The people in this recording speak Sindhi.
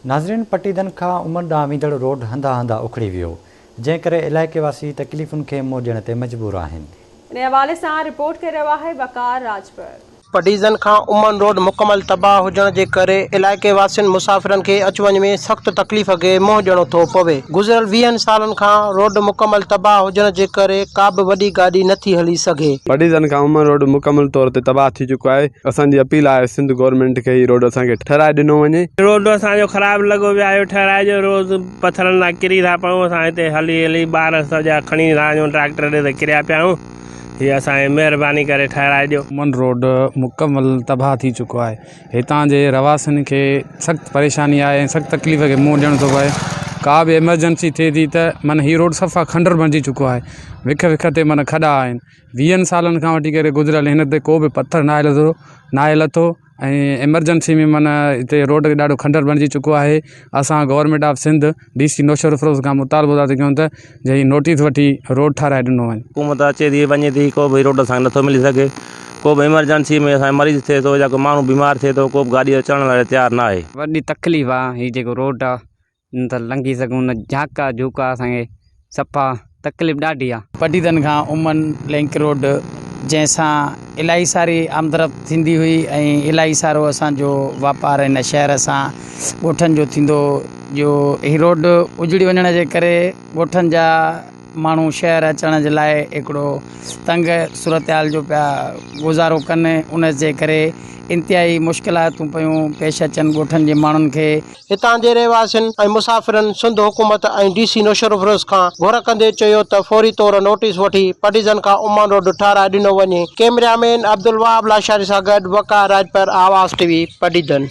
ناظرين پٽيدن کان عمر ڏانهن ويندڙ روڊ هنڌان هنڌان اکڙي ويو، جنهن ڪري علائقي واسي تڪليفن کي منهن ڏيڻ تي مجبور آهن. ان حوالي سان رپورٽ ڪري رهيو آهي وقار راڄپر. پڊيزن کان امن روڊ مڪمل تباهه هجڻ جي ڪري علائقي واسين مسافرن کي اچ وڃ ۾ سخت تڪليف کي منهن ڏيڻو ٿو پوي. گذريل ويهن سالن کان روڊ مڪمل تباهه هجڻ جي ڪري ڪا به وڏي گاڏي نه ٿي هلي سگهي. پڊيزن کان امن روڊ مڪمل طور تي تباهه ٿي چڪو آهي. اسان جي اپيل آهي سنڌ گورنمينٽ کي هي روڊ اسان کي ٺهرائي ڏنو وڃي. روڊ اسان جو خراب لڳو پيو آهي ٺهرائجو روز پٿرن تان ڪري ٿا پئون اسان هتي هلي هلي ٻار سڄا کڻي ٿا وڃون ٽريڪٽر تي ته ڪريا پيا آهيون. هي اسان کي مهرباني ڪري ٺهرائي ڏيو. امن روڊ مڪمل تباهه ٿي چڪو آهي هتان جي رهواسين کي سخت پريشاني آهي ۽ سخت تڪليف کي منهن ڏيڻو ٿو پئي ڪا به ايمرجنسي ٿئي ٿي ته معنيٰ هي روڊ صفا کنڊر بڻجي چڪو آهي وک وک تي معنيٰ کڏا آهن ويهن سالن کان وٺي ڪري گذريل هن تي ڪو به پٿر ناهي لٿو ناهي لٿو ۽ ايمرجنسي ۾ معنيٰ هتي روڊ ڏاڍو کنڊر بڻجي چڪو آهي اسان government of Sindh D C Naushahro Feroze کان مطالبو ٿا ڪيون ته جي نوٽيس وٺي روڊ ٺاراهي ڏنو وڃي. حڪومت اچي ٿي وڃي ٿي ڪو به روڊ اسان کي نٿو ملي سگهي ڪو به ايمرجنسي ۾ اسان جو مريض ٿئي ٿو يا ڪو ماڻهو بيمار ٿئي ٿو ڪو به گاڏي اچڻ لاء تيار ناهي. وڏي تڪليف آ هي جيڪو روڊ آ نه ٿا لنگهي سگهون نه جهاڪا جهوڪا اسان کي صفا تڪليف ڏاڍي آ. پڊيدن کان امن لنڪ روڊ جنهن سان الاهي ساري آمدرفت ٿيندي هئي ۽ الاهي سارو اسان جو واپار هن شهر سان ڳوٺن جو ٿيندو هو جو هي روڊ اجڙي وڃڻ جي ڪري ڳوٺن جا ماڻهو شهر اچڻ جي لاء هڪڙو تنگ صورتحال جو پيا گذارو ڪن ان جي ڪري انتهائي مشڪلاتون پيون پيش اچن ڳوٺن جي ماڻهن کي. هتان جي رهواسين ۽ مسافرن سنڌ حڪومت ۽ ڊي سي نوشهروفيروز کان گهر ڪندي چيو ته فوري طور نوٽيس وٺي پڊيزن کان عمان روڊ ٺهرائي ڏنو وڃي، ڪئميرا مين عبدالوهاب لاشاري سان گڏ وقار راڄپر، آواز ٽي وي، پڊيدن.